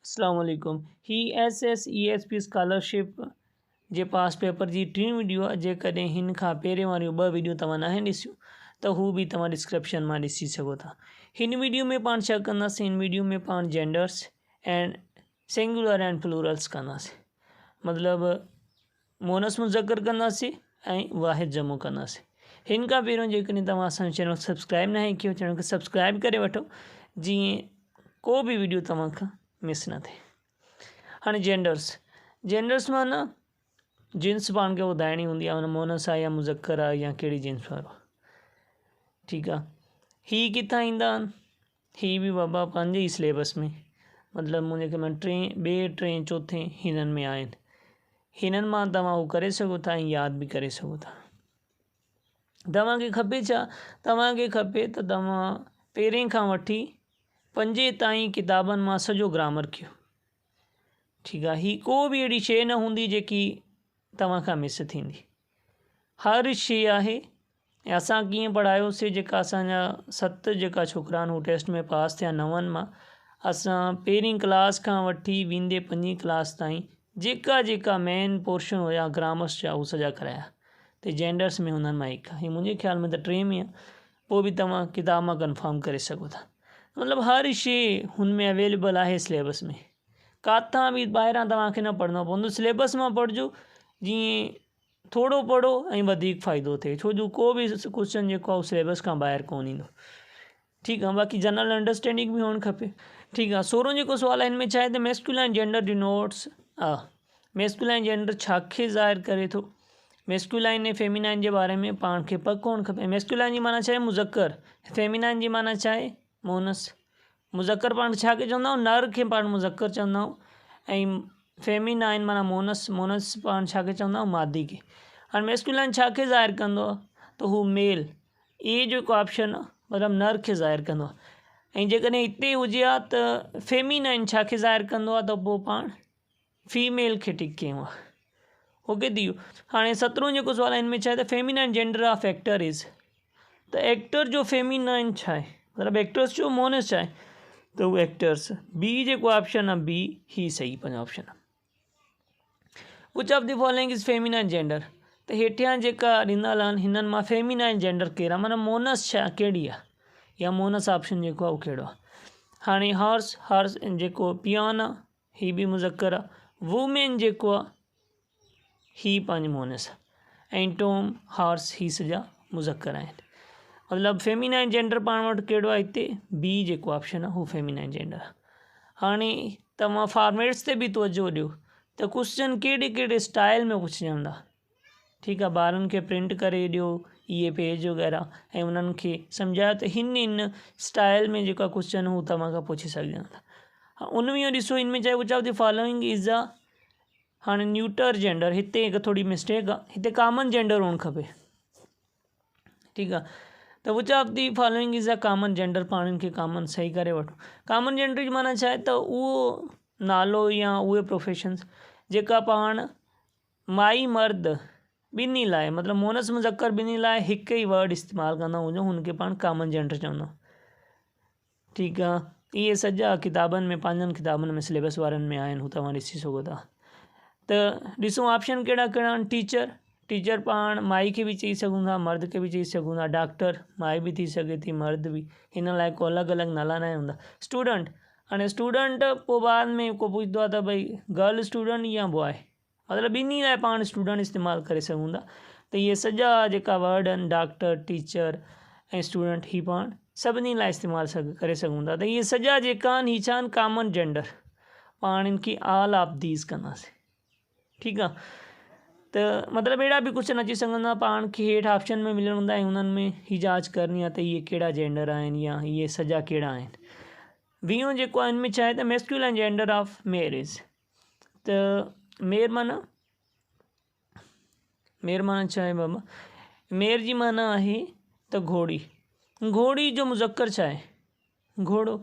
اسلام عليڪم هي S S E S P scholarship جي پاس پيپر جي ٽين وڊيو آهي جيڪڏهن هن کان پهرين واريون ٻه وڊيو توهان ناهن ڏسيون ته هو به توهان ڊسڪرپشن مان ڏسي سگهو ٿا هن وڊيو ۾ پاڻ ڇا ڪنداسين هن وڊيو ۾ پاڻ جينڊرس ۽ سنگولر ۽ پلورلس ڪنداسين مطلب مونس مذڪر ڪنداسين ۽ واحد جمع ڪنداسين هن کان پهريون جيڪڏهن توهان اسان جو چينل سبسڪرائب ناهي ڪيو چينل کي سبسڪرائب ڪري وٺو جيئن ڪو به ويڊيو توهان کان مس نه ٿئي هاڻي جينڊرس جينڊرس معنی جنس پاڻ کي ٻڌائڻي هوندي آهي مونس آهي يا مذڪر آهي يا ڪهڙي جنس وارو ٺيڪ آهي هي ڪٿان ايندا آهن هي به بابا پنهنجي ئي سليبس ۾ مطلب منهنجي خيال ۾ ٽئين ٻئي ٽئين چوٿين هنن ۾ آهن هنن مان توهان هو ڪري سگهو ٿا ۽ ياد به ڪري سگهو ٿا توهان کي کپي ڇا توهان کي کپي ته توهان پهرين کان وٺي پنجين تائين ڪتابن مان سڄو گرامر ڪيو ٺيڪ آهي هي ڪو به اهڙي شيء نه هوندي جيڪي توهان کان مس ٿيندي هر شيء آهي ۽ اسان ڪيئن پڙهايوسي جيڪا اسان جا ست جيڪا ڇوڪرا آهن هو ٽيسٽ ۾ پاس ٿيا نون مان اسان پهرين ڪلاس کان وٺي ويندي پنجين ڪلاس تائين جيڪا جيڪا مين پورشن هيا گرامرس جا هو سڄا ڪرايا ته جينڊرس ۾ هنن مان هڪ هي منهنجي خيال ۾ ته ٽي ۾ آهي پوء به توهان ڪتاب مان ڪنفرم ڪري سگهو ٿا مطلب هر شي هن ۾ اويليبل آهي سليبس ۾ ڪاٿان به ٻاهران توهان کي نه پڙهڻو پوندو سليبس مان پڙهجو جيئن ٿورو پڙهو ۽ وڌيڪ فائدو ٿئي ڇو جو ڪو به ڪوشچن جيڪو آهي سليبس کان ٻاهر ڪونه ايندو ٺيڪ آهي باقي جنرل انڊرسٽينڊنگ به هئڻ کپي ٺيڪ آهي سورهون جيڪو سوال آهي هن ۾ ڇا آهي ته ميسڪولائن جينڊر ڊينوٽس آ ميسڪولائن جينڊر ڇا کي ظاهر ڪري ٿو ميسڪولائن ۽ فيمينائن جي باري ۾ پاڻ کي پڪ هئڻ کپي ميسڪولائن جي معنيٰ ڇا آهي مذڪر فيمينائن جي معنيٰ ڇا آهي مونس مذڪر پاڻ ڇا کي چوندا آهيون نر کي پاڻ مذڪر چوندا آهيون ۽ فيمينائن معنيٰ مونس مونس پاڻ ڇا کي چوندا آهيون مادي کي هاڻي ميسڪولائن ڇا کي ظاهر ڪندو آهي ته هو ميل اي جيڪو آپشن آهي مطلب نر کي ظاهر ڪندو آهي ۽ جيڪڏهن هتي هجي ها ته فيمينائن ڇا کي ظاهر ڪندو آهي ته پوء پاڻ فيميل کي ٽڪ ڪيون ها اوڪي ٿي ويو هاڻي سترهون جيڪو سوال آهي ان ۾ ڇا آهي ته فيمينائن جينڊر آف ايڪٽر از ته ايڪٽر جو فيمينائن ڇا آهي مطلب ايڪٽرس جو مونس ڇا آهي ته هو ايڪٽرس بي جيڪو آپشن آهي بي هي صحيح پنهنجو آپشن آهي which of the following is feminine gender ته هيٺيان جيڪا ڏنل آهن هنن مان فيمينائن جينڊر ڪهڙا معنی مونس ڇا ڪهڙي آهي يا مونس آپشن جيڪو آهي اهو ڪهڙو آهي هاڻي هارس هارس جيڪو پيان آهي هي به مذڪر آ. وومين جيڪو آ هي پنهنجي مونث آ ۽ ٽوم، هارس هي سڄا مذڪر آهن. مطلب فيمينائن جينڊر پاڻ وٽ ڪهڙو آ هتي بي جيڪو آپشن آ هو فيمينائن جينڊر آ. هاڻي توهان فارميٽس تي به توجه ڏيو ته ڪوشچن ڪهڙي ڪهڙي اسٽائل ۾ پڇجن ٿا. ٺيڪ آ ٻارن کي پرنٽ ڪري ڏيو اهي پيج وغيره ۽ انهن کي سمجهايو ته هن هن اسٽائل ۾ جيڪا ڪوشچن هو توهان کان پڇي سگهجن ٿا انويهون ڏسو ان ۾ چيو which of the following is a هاڻي نيوٽر جينڊر هتي هڪ ٿوري مسٽيڪ آ هتي ڪامن جينڊر هئڻ کپي ٺيڪ آ ته which of the following is a common gender پاڻ ان کي ڪامن صحيح ڪري وٺو ڪامن جينڊر جي معنيٰ ڇا آهي ته اهو نالو يا اهي پروفيشنس جيڪا پاڻ مائي مرد ٻنهي لاء مطلب مونث مذڪر ٻنهي لاء هڪ ئي ورڊ استعمال ڪندا هجون هن کي پاڻ ڪامن جينڊر چوندا ٺيڪ آ اهي سڄا ڪتابن ۾ پنهنجن ڪتابن ۾ سليبس وارن ۾ آهن هو توهان ڏسي سگهو ٿا ته ڏسون آپشن ڪهڙا ڪهڙا آهن ٽيچر ٽيچر پاڻ مائي کي به چئي سگهون ٿا مرد کي به چئي سگهون ٿا ڊاڪٽر مائي به ٿي سگهي ٿي مرد به هن لاء ڪو الڳ الڳ نالا نه هوندا اسٽوڊنٽ هاڻي اسٽوڊنٽ پوءِ بعد ۾ ڪو پڇندو آهي ته ڀئي گرل اسٽوڊنٽ يا بواء مطلب ٻنهي لاء پاڻ اسٽوڊنٽ استعمال ڪري سگهون ٿا ته اهي سڄا جيڪا ورڊ آهن ڊاڪٽر ٽيچر ۽ اسٽوڊنٽ هي پاڻ سڀني لاء استعمال ڪري سگهون ٿا ته اهي سڄا جيڪا آهن هي ڇا آهن ڪامن جينڊر پاڻ ان کي آل آف these ڪنداسين ٺيڪ آهي ته مطلب اهڙا به ڪوشچن اچي سگهن ٿا پاڻ کي هيٺ آپشن ۾ مليل هوندا ۽ انهن ۾ هي جاچ ڪرڻي آهي ته اهي ڪهڙا جينڊر آهن يا اهي سڄا ڪهڙا آهن ويهون جيڪو آهي ان ۾ ڇا آهي ته ميسڪيولائن جينڊر آف ميريج ته مير معنيٰ مير معنيٰ ڇا آهي بابا مير جي معنيٰ آهي ته گهوڙي گهوڙي جو مذڪر ڇا آهي گهوڙو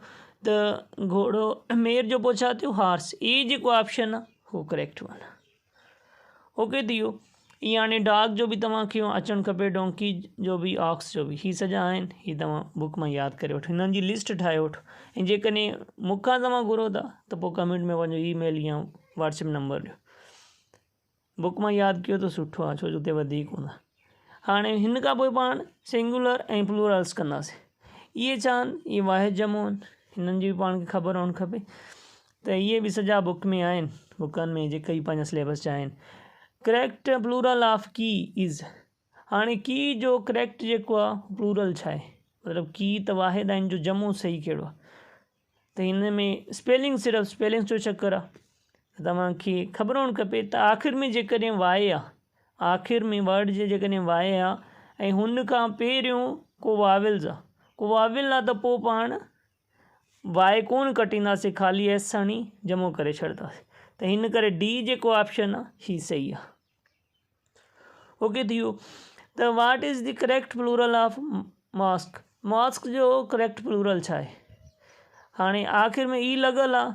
ته گهوڙو مير جو پوء ڇا ٿيو هارس اي جيڪو آپشن آهي هو ڪريڪٽ ون آهي اوڪي ٿي ويو. ائين هاڻي ڊاگ جو به توهان کي اچڻ کپي ڊونڪي جو به آڪس جو به هي سڄا آهن هي توهان بڪ مان ياد ڪري وٺو هنن جي لسٽ ٺاهي وٺو ۽ جيڪڏهن مون کان توهان گهرو ٿا ته پوء ڪمينٽ ۾ پنهنجو اي ميل يا واٽس ايپ نمبر ڏيو بڪ مان ياد ڪيو ته سٺو آهي ڇو جو اتي وڌيڪ هوندا هاڻي هن کان پوء پاڻ سنگولر ۽ پلورلس ڪنداسين اهي ڇا آهن اهي واحد جمع آهن هنن جي به پاڻ کي خبر هئڻ کپي ته اهي به سڄا بڪ ۾ آهن بڪن ۾ جيڪي به پنهنجا سليبس جا آهن ڪريڪٽ پلورل آف ڪي از هاڻي ڪي جو ڪريڪٽ جيڪو آهي پلورل ڇا آهي مطلب ڪي ته واحد آهن جو جمع صحيح ڪهڙو آهي ته هن ۾ اسپيلنگ صرف اسپيلنگ جو چڪر آهي توهان کي خبر هئڻ کپي ته آخر ۾ جيڪڏهن وائي آهي آخر ۾ ورڊ جي جيڪڏهن وائي آهي ۽ هن کان پهريون ڪو واولز آهي ڪو واول آهي ته پوء پاڻ وائي ڪونه ڪٽينداسين خالي ايس هڻي جمع ڪري ڇڏنداسين ته هن ڪري ڊي جيڪو آپشن آهي هي صحيح آهي اوڪي ٿي ويو ته what is the correct plural of mosque mosque جو ڪريڪٽ پلورل ڇا آهي هاڻي آخر ۾ اي لڳل آ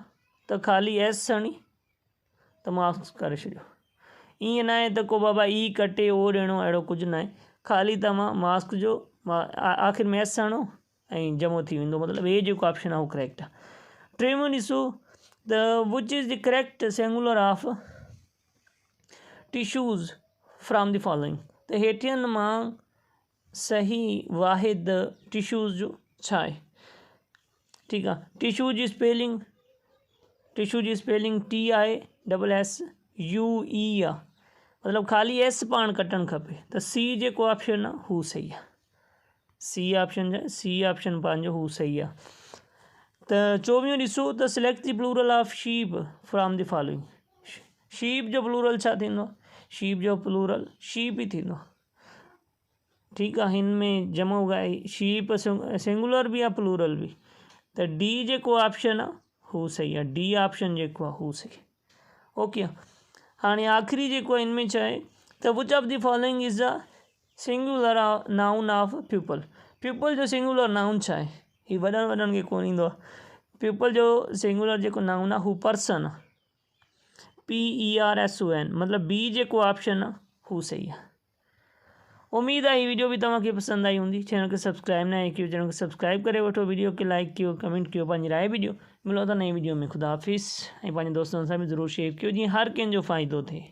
ته خالي ايس هڻي ته ماسڪ ڪري ڇڏيو ائين نه آهي ته ڪو بابا اي ڪٽي او ڏيڻو اهڙو ڪجهه نه آهي خالي توهان ماسڪ جو آخر ۾ ايس هڻو ۽ جمع ٿي ويندو مطلب اي جيڪو آپشن آهي اهو ڪريڪٽ آهي ٽيون ڏسو ته which is the correct singular of tissues from the following ته هيٺين مان صحيح واحد ٽشوز جو ڇا آهي ٺيڪ آهي ٽشو جي اسپيلنگ ٽشو جي spelling T I double S U E آهي مطلب خالي ايس پاڻ ڪٽڻ کپي ته سي جيڪو آپشن آهي هو صحيح آهي سي آپشن جا سي آپشن پنهنجو هو صحيح آ ته چوويهون ڏسو ته select the plural of sheep from the following sheep جو پلورل ڇا ٿيندو شيپ جو پلورل شيپ ئي ٿيندو ٺيڪ آ هن ۾ جمع شيپ سنگولر به آ پلورل به ته ڊي جيڪو آپشن آ هو صحيح آ ڊي آپشن جيڪو آ هو صحيح اوڪي هاڻي آخري جيڪو هن ۾ ڇا آهي ته which of the following is a singular noun of pupil pupil جو سنگيولر نائون ڇا آهي؟ هي وڏن وڏن کي ڪونه ايندو آهي. پيوپل جو سنگيولر جيڪو نائون آهي هو پرسن آهي. P E R S O N مطلب بي جيڪو آپشن آهي هو صحيح آهي. اميد آهي هي ويڊيو به توهان کي پسند آئي هوندي. چينل کي سبسڪرائب ناهي ڪيو چينل کي سبسڪرائب ڪري وٺو ويڊيو کي لائڪ ڪيو ڪمينٽ ڪيو پنهنجي راء به ڏيو. ملون ٿا نئين ويڊيو ۾ خدا حافظ ۽ پنهنجي دوستن سان به ضرور شيئر ڪيو جيئن هر ڪنهن جو فائدو ٿئي.